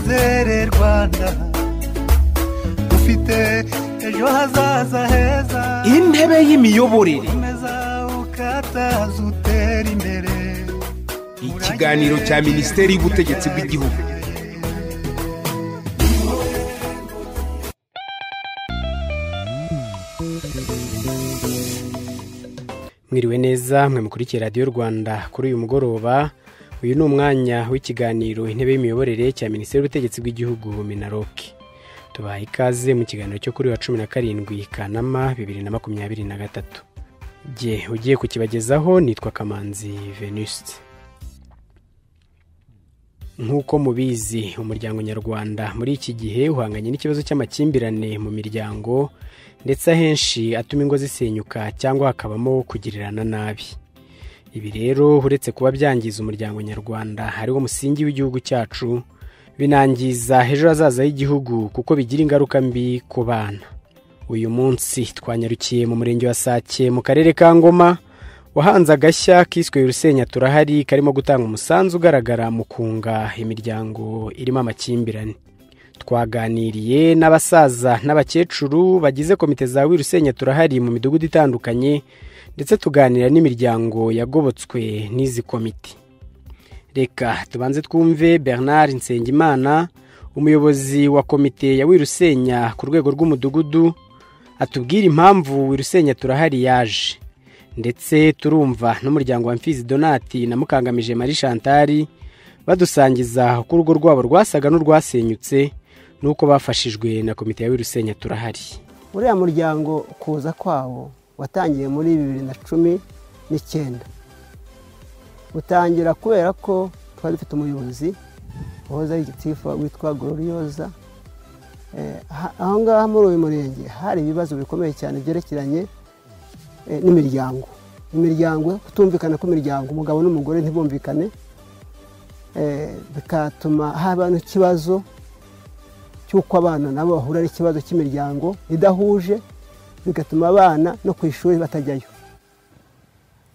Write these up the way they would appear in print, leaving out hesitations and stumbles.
Izere Rwanda ufite ejo hazaza heza. Intebe y'imiyoborere. Komeza ukataza utera imbere. Ikiganiro cya Minisiteri y'Ubutegetsi bw'Igihugu. Mwiriwe neza mwe mukurikiye Radio Rwanda kuri uyu mugoroba. Uyu ni umwanya w'ikiganiro intebe y'imiyoborere cya Minisiteri y'Ubutegetsi bw'Igihugu MINALOC. Tubaha ikaze mu kiganiro cyo kuri wa 17 Kanama 2023. Jye ugiye kukibagezaho nitwa Kamanzi Venuste. Nk'uko mubizi, umuryango nyarwanda muri iki gihe uhanganye n'ikibazo cy'amakimbirane mu miryango, ndetse ahenshi atuma ingo zisenyuka cyangwa hakabamo kugirirana nabi. Ibi rero uretse kuba byangiza umuryango nyarwanda hariwo musingi w'igihugu cyacu, binangiza ejo hazaza h'igihugu kuko bigira ingaruka mbi ku bana. Uyu munsi twanyarukiye mu murenge wa Sake mu karere ka Ngoma, wahanze agashya kiswe Urusenya Turahari, karimo gutanga umusanzu ugaragara mu kunga imiryango irimo amakimbirane. Twaganiriye n'abasaza n'abakecuru bagize komite za Wirusenya Turahari mu midugudu itandukanye, ndetse tuganira n'imiryango yagobotswe n'izi komite. Reka tubanze twumve Bernard Nsengimana, umuyobozi wa komite ya Wirusenya ku rwego rw'umudugudu, atubwira impamvu Wirusenya Turahari yaje. Ndetse turumva n'umuryango wa Mfizi Donati na Mukangamije Marie Chantal badusangiza uko urugo rwabo rwasaga n'urwasenyutse nuko bafashijwe na komite ya Wirusenya Turahari. Uriya muryango kuza kwawo watangiye muri 2019. Utangira kubera ko twari dufite umuyobozi wahoze ari gitifu witwa Gloriosa. Aho ngaho muri uyu murenge hari ibibazo bikomeye cyane byerekeranye n'imiryango. Imiryango kutumvikana kw'imiryango, umugabo n'umugore ntibumvikane, bikatuma haba n'ikibazo cy'uko abana nabo bahura n'ikibazo cy'imiryango idahuje, bigatuma abana no ku ishuri batajyayo.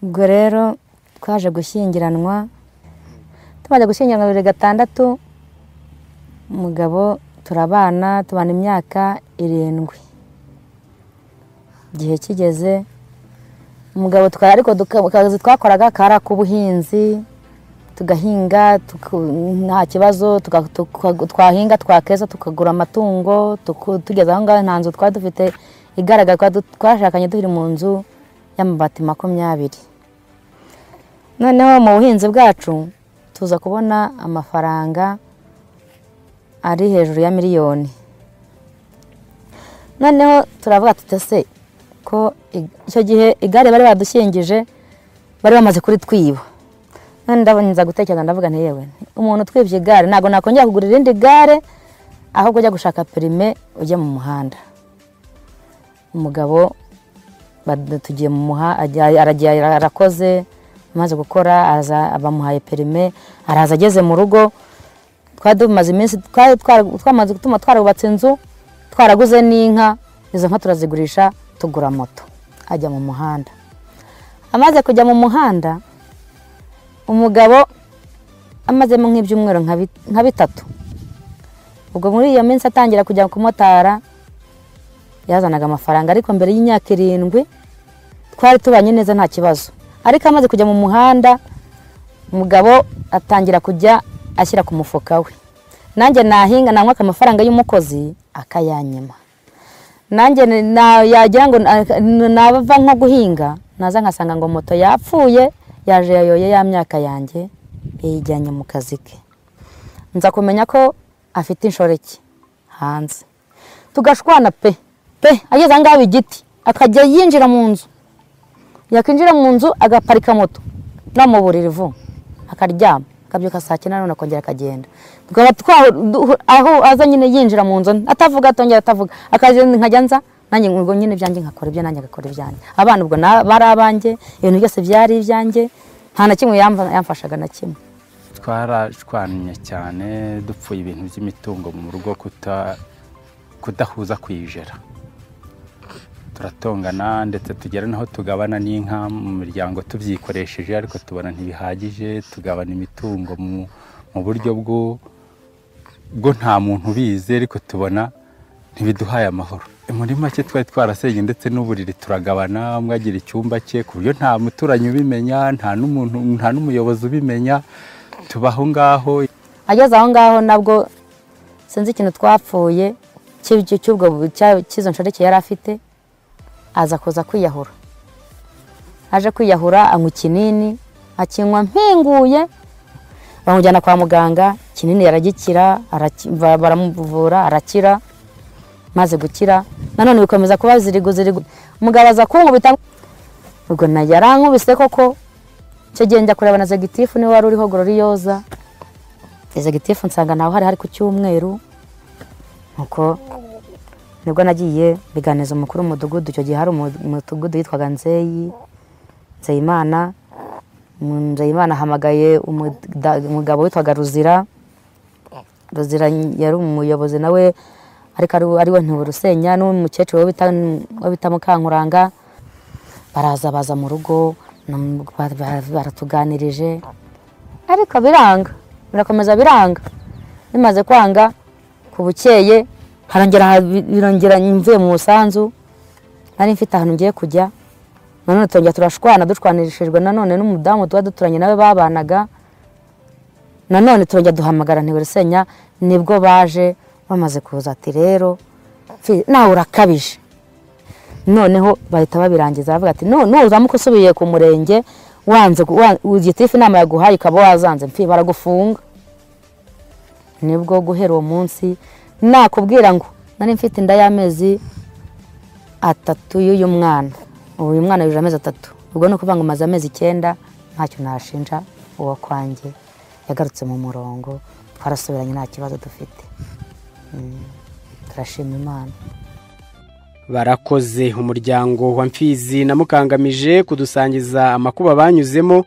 Ubwo rero twaje gushyingiranwa, tumaze gushyingiranwa 2006, umugabo turabana, tubana imyaka 7. Igihe kigeze umugabo ariko akazi twakoraga kari ak'ubuhinzi, tugahinga nta kibazo, twahinga twakeza tukagura amatungo, tugeze aho ngaho nta nzu twari dufite igaragara, twashakanye turi mu nzu y'amabati 20. Noneho mu buhinzi bwacu tuza kubona amafaranga ari hejuru ya miliyoni. Noneho turavuga tutese ko icyo gihe igare bari badushyingije bari bamaze kuri twiba. None ndabonza gutekereza ndavuga nti yewe, umuntu twibye igare ntago nakongera kugura irindi gare, ahubwo ujya gushaka perime ujye mu muhanda. Umugabo tugiye mu muhanda, aragiye arakoze, amaze gukora aza bamuhaye perime, araza ageze mu rugo. Twari tumaze iminsi twamaze gutuma twarubatse inzu, twaraguze n'inka, izo nka turazigurisha tugura moto, ajya mu muhanda. Amaze kujya mu muhanda, umugabo amazemo nk'ibyumweru nka bitatu. Ubwo muri iyo minsi atangira kujya kumotara, yazanaga amafaranga, ariko mbere y'imyaka 7 twari tubanye neza nta kibazo. Ariko amaze kujya mu muhanda, umugabo atangira kujya ashyira ku mufuka we. Nanjye nahinga namwaka amafaranga y'umukozi akayanyima. Nanjye yagira ngo nava nko guhinga, naza nkasanga ngo moto yapfuye, yaje yayoye ya myaka yanjye yijyanye mu kazi ke. Nza kumenya ko afite inshoreke hanze. Tugashwana pe pe, ageze ahangaha igiti akajya yinjira mu nzu, yakinjira mu nzu agaparika moto no mu buriri vu akaryama, akabyuka saa 9 none akongera akagenda. Aho aza nyine yinjira mu nzu atavuga, atongera atavuga, akagenda nkajya nza nanjye ubwo nyine byanjye nkakora ibyo nanjye agakora ibyanjye. Abana ubwo bari abanjye, ibintu byose byari ibyanjye, nta na kimwe yamfashaga na kimwe. Twarashwanye cyane dupfuye ibintu by'imitungo mu rugo, kudahuza kuyijera. Turatongana ndetse tugera naho tugabana n'inka mu miryango tubyikoresheje, ariko tubona ntibihagije, tugabana imitungo mu buryo bwo Bwo nta muntu ubizi, ariko tubona ntibiduhaye amahoro. Muri make twari twarasenye ndetse n'uburiri turagabana, umwe agira icyumba cye ku buryo nta muturanyi ubimenya, nta n'umuntu, nta n'umuyobozi ubimenya, tubaho ngaho. Ageze aho ngaho nabwo sinzi ikintu twapfuye cy'ubwo cy'izo nshoreke yari afite, aza kuza kwiyahura. Aje kwiyahura anywa ikinini, akinywa mpinguye, bamujyana kwa muganga, kinini yaragikira, baramuvura arakira. Maze gukira nanone bikomeza kuba zirigo zirigo, umugabo aza kunkubita, ubwo na yarankubise koko. Icyo gihe njya kureba na executive niwe wari uriho Gloriosa. Executive nsanga nawe hari ku cyumweru, nuko nibwo nagiye biganiza umukuru w'umudugudu. Icyo gihe hari umudugudu yitwaga Nzeyi, Nzeyimana. Nzeyimana ahamagaye umugabo witwaga Ruzira. Ruzira yari umuyobozi nawe, ariko ari we Ntiburusenya n'umukecuru we bita Mukankuranga. Baraza baza mu rugo baratuganirije, ariko biranga, birakomeza biranga. Bimaze kwanga ku bukeye harongera birongera, mvuye mu musanzu nari mfite ahantu ngiye kujya, nanone tongera turashwana, dushwanishijwe nanone n'umudamu tuba duturanye nawe babanaga. Nanone turongera duhamagara Ntiburusenya, nibwo baje bamaze kuza ati rero nawe urakabije. Noneho bahita babirangiza bavuga ati nuzamuka usubiye ku murenge wanze gitifu inama yaguhaye ukaba wazanze mfi baragufunga. Nibwo guhera uwo munsi nakubwira ngo nari mfite inda y'amezi 3 y'uyu mwana, uyu mwana yujuje amezi 3, ubwo ni ukuvuga ngo maze amezi 9 ntacyo nashinja uwo kwanjye, yagarutse mu murongo, twarasubiranye nta kibazo dufite. Turashima Imana. Barakoze umuryango wa Mfizi na Mukangamije kudusangiza amakuba banyuzemo,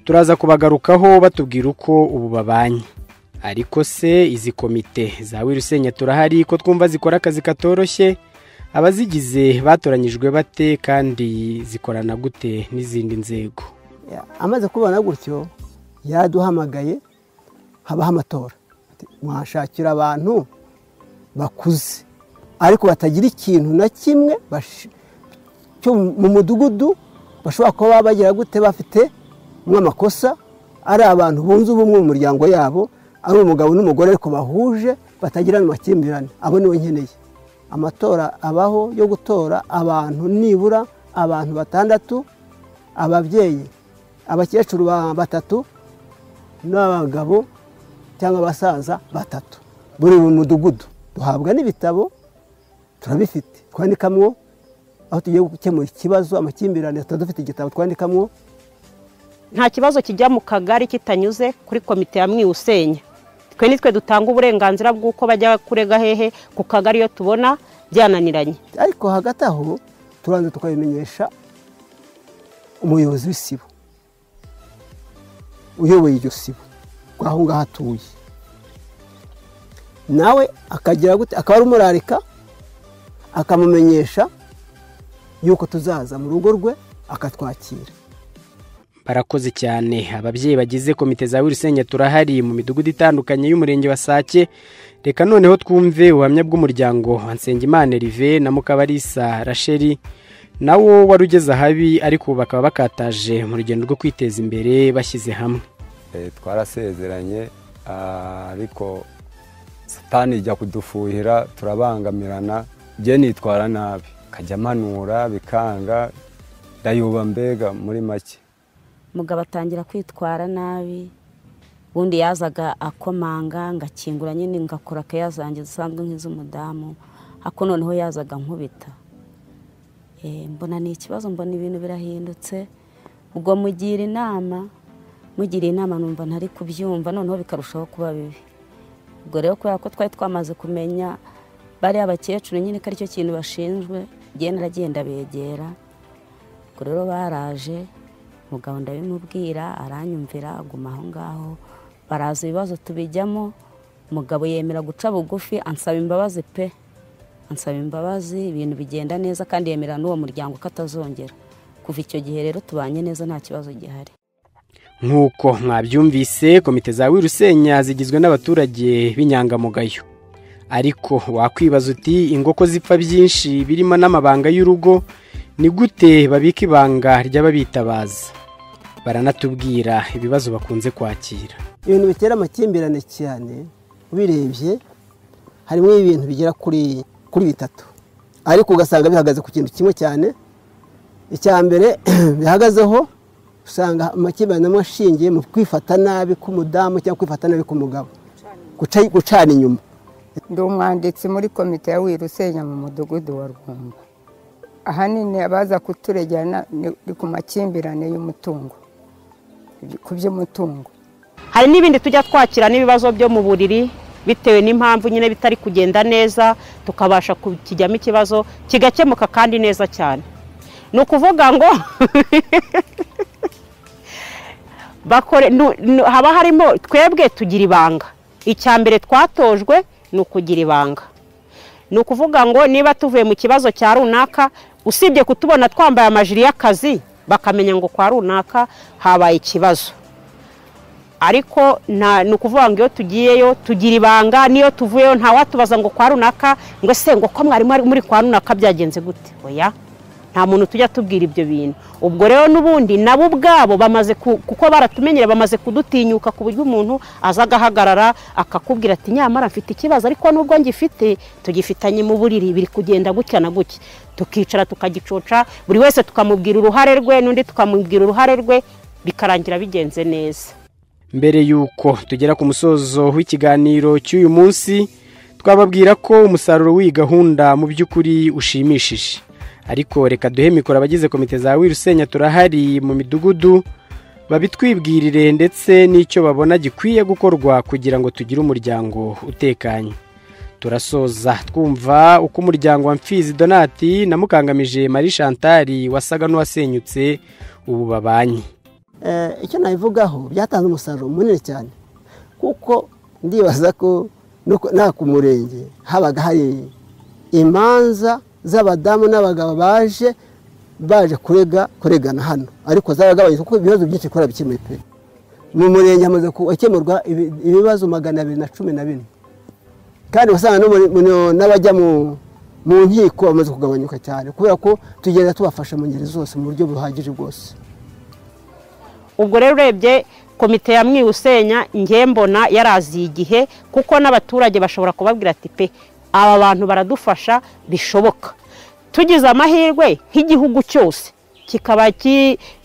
turaza kubagarukaho batubwira uko ubu babanye. Ariko se izi komite za Wirusenya turahari ko twumva zikora akazi katoroshye, abazigize batoranyijwe bate kandi zikorana gute n'izindi nzego? Amaze kubona gutyo yaduhamagaye, habaho amatora, mwashakira abantu bakuze ariko batagira ikintu na kimwe cyo mu mudugudu bashobora kuba bagira gute, bafite nk'amakosa, ari abantu bunze ubumwe mu muryango yabo, ari umugabo n'umugore ariko bahuje batagira amakimbirane, abo niwe nkeneye. Amatora abaho yo gutora abantu nibura abantu 6, ababyeyi, abakecuru 3 n'abagabo cyangwa abasaza 3 buri mudugudu. Duhabwa n'ibitabo turabifite twandikamwo aho tugiye gukemura ikibazo amakimbirane, tutadufite igitabo twandikamwo. Nta kibazo kijya mu kagari kitanyuze kuri komite ya Mwiusenya. Twe nitwe dutanga uburenganzira bw'uko bajya kurega hehe ku kagari iyo tubona byananiranye. Ariko hagati aho turanze tukabimenyesha umuyobozi w'isibo uyoboye iryo sibo aho ngaho atuye, nawe akagira gute, akaba ari umurarika, akamumenyesha yuko tuzaza mu rugo rwe akatwakira. Barakoze cyane ababyeyi bagize komite za Wirusenya turahari mu midugudu itandukanye y'umurenge wa Sake. Reka noneho twumve ubuhamya bw'umuryango wa Nsengimana Erive na Mukabarisa Rachel, nawo wari ugeze ahabi ariko bakaba bakataje mu rugendo rwo kwiteza imbere bashyize hamwe. Twarasezeranye ariko satani ijya kudufuhira turabangamirana, je nitwara nabi kajya manura bikanga ndayuba mbega muri make. Mugabo atangira kwitwara nabi, ubundi yazaga akomanga ngakingura nyine ngakora keya zanjye zisanzwe nk'iz'umudamu, ako noneho yazaga nkubita. Mbona ni ikibazo, mbona ibintu birahindutse. Ubwo mugira inama numva ntari kubyumva, noneho bikarushaho kuba bibi. Ubwo rero kubera ko twari twamaze kumenya bari abakecuru nyine ko aricyo kintu bashinzwe, njye naragenda begera. Ubwo rero baraje, mugabo ndabimubwira aranyumvira, aguma aho ngaho, baraza ibibazo tubijyamo. Mugabo yemera guca bugufi, ansaba imbabazi pe, ansaba imbabazi, ibintu bigenda neza kandi yemera n'uwo muryango ko atazongera. Kuva icyo gihe rero tubanye neza nta kibazo gihari. Nk'uko mwabyumvise, komite za Wirusenya zigizwe n'abaturage b'inyangamugayo. Ariko wakwibaza uti ingoko zipfa byinshi birimo n'amabanga y'urugo, ni gute babika ibanga ry'ababitabaza? Baranatubwira ibibazo bakunze kwakira. Ibintu bitera amakimbirane cyane ubirebye harimo ibintu bigera kuri bitatu, ariko ugasanga bihagaze ku kintu kimwe cyane. Icya mbere bihagazeho, usanga amakimbirane amwe ashingiye mu kwifata nabi k'umudamu cyangwa kwifata nabi k'umugabo, gucana inyuma. Ndi umwanditsi muri komite ya Wirusenya mu mudugudu wa Rwumba. Ahanini abaza kuturegera ni ku makimbirane y'umutungo, ku by'umutungo. Hari n'ibindi tujya twakira n'ibibazo byo mu buriri bitewe n'impamvu nyine bitari kugenda neza, tukabasha kukijyamo ikibazo kigakemuka kandi neza cyane. Ni ukuvuga ngo haba harimo twebwe tugira ibanga. Icya mbere twatojwe ni ukugira ibanga. Ni ukuvuga ngo niba tuvuye mu kibazo cya runaka, usibye kutubona twambaye amajiri y'akazi bakamenya ngo kwa runaka habaye ikibazo. Ariko ni ukuvuga ngo iyo tugiyeyo tugira ibanga, niyo tuvuyeyo ntawatubaza ngo kwa runaka ngo se ngo ko mwari muri kwa runaka byagenze gute. Oya, nta muntu tujya tubwira ibyo bintu. Ubwo rero n'ubundi nabo ubwabo bamaze kuko baratumenyera, bamaze kudutinyuka ku buryo umuntu aza agahagarara akakubwira ati nyamara mfite ikibazo, ariko nubwo ngifite tugifitanye mu buriri biri kugenda gutya na gutya. Tukicara tukagicoca, buri wese tukamubwira uruhare rwe n'undi tukamubwira uruhare rwe, bikarangira bigenze neza. Mbere yuko tugera ku musozo w'ikiganiro cy'uyu munsi, twababwira ko umusaruro w'iyi gahunda mu by'ukuri ushimishije. Ariko reka duhe mikoro abagize komite za Wirusenya turahari mu midugudu babitwibwirire ndetse n'icyo babona gikwiye gukorwa kugira ngo tugire umuryango utekanye. Turasoza twumva uko umuryango wa Mfizi Donati na Mukangamije Marie Chantal wasaga n'uwasenyutse ubu babanye. Icyo nabivugaho byatanze umusaruro munini cyane, kuko ndibaza ko nta ku murenge habaga hari imanza z'abadamu n'abagabo baje kuregana hano, ariko zaragabanyutse kuko ibibazo byinshi kora bikemuye pe. Mu murenge hamaze gukemurwa ibibazo 214, kandi usanga n'abajya mu nkiko bamaze kugabanyuka cyane, kubera ko tugenda tubafasha mu ngeri zose mu buryo buhagije bwose. Ubwo rero urebye komite ya Mwirusenya nge mbona yaraziye igihe, kuko n'abaturage bashobora kubabwira ati pe aba bantu baradufasha bishoboka. Tugize amahirwe nk'igihugu cyose kikaba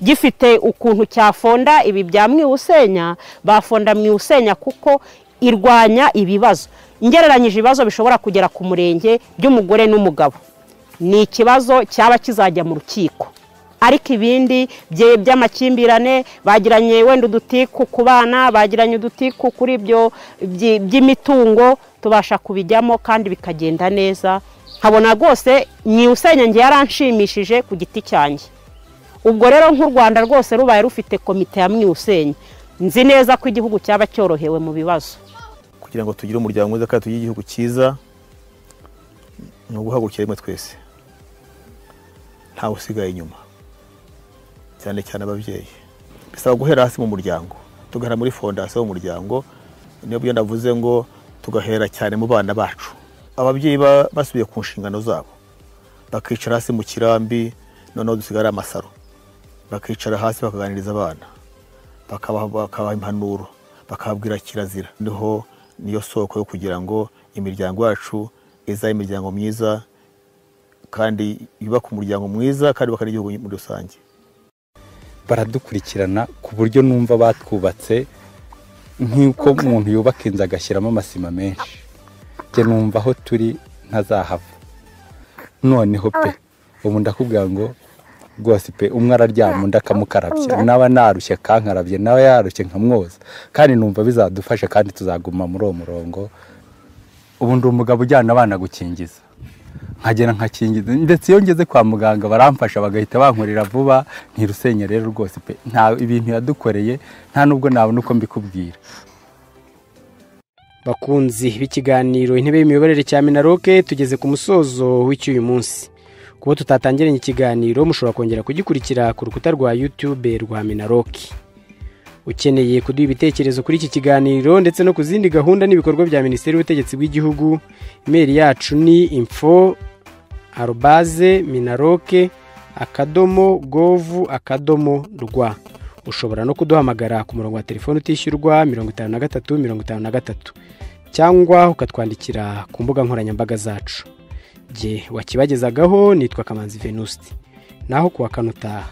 gifite ukuntu cyafonda ibi bya Mwirusenya, bafonda Mwirusenya kuko irwanya ibibazo. Ngereranyije ibibazo bishobora kugera ku murenge by'umugore n'umugabo, ni ikibazo cyaba kizajya mu rukiko. Ariko ibindi by'amakimbirane bagiranye wenda udutiku ku bana, bagiranye udutiku kuri ibyo by'imitungo, tubasha kubijyamo kandi bikagenda neza. Nkabona rwose Mwirusenya nge yaranshimishije ku giti cyanjye. Ubwo rero nk'u Rwanda rwose rubaye rufite komite ya Mwirusenya, nzi neza ko igihugu cyaba cyorohewe mu bibazo. Kugira ngo tugire umuryango mwiza kandi tugire igihugu cyiza, ni uguhagurukira rimwe twese, ntawe usigaye inyuma, cyane cyane ababyeyi. Bisaba guhera hasi mu muryango, tugahera muri fondasiyo y'umuryango, niyo byo ndavuze ngo tugahera cyane mu bana bacu. Ababyeyi basubiye ku nshingano zabo, bakicara hasi mu kirambi, noneho dusigara amasaro, bakicara hasi bakaganiriza abana, bakabaha impanuro, bakababwira kirazira. Niho niyo soko yo kugira ngo imiryango yacu izabe imiryango myiza kandi yubaka umuryango mwiza kandi bakana igihugu muri rusange. Baradukurikirana ku buryo numva batwubatse nk'uko umuntu yubaka inzu agashyiramo amasima menshi. Njye numva aho turi ntazahava. Noneho pe ubu ndakubwira ngo rwose pe umwe araryama undi akamukarabya, naba narushye akankarabye, nawe yarushye nkamwoza, kandi numva bizadufasha kandi tuzaguma muri uwo murongo. Ubu ndi umugabo ujyana abana gukingiza, nkagera nkakingiza, ndetse iyo ngeze kwa muganga baramfasha bagahita bankorera vuba. Ntirusenye rero rwose pe nta ibintu yadukoreye, nta nubwo nabona uko mbikubwira. Bakunzi b'ikiganiro intebe y'imiyoborere cya Minaroke, tugeze ku musozo w'icyuyu munsi. Kuba tutatangiranye ikiganiro mushobora kongera kugikurikira ku rukuta rwa YouTube rwa Minaroke. Ukeneye kuduha ibitekerezo kuri iki kiganiro ndetse no ku zindi gahunda n'ibikorwa bya Minisiteri y'Ubutegetsi bw'Igihugu, imeri yacu ni info@minaloc.gov.rw. Ushobora no kuduhamagara ku murongo wa telefoni utishyurwa 53 53, cyangwa ukatwandikira ku mbuga nkoranyambaga zacu. Jye wakibagezagaho nitwa Kamanzi Venuste, naho kuwa kane utaha.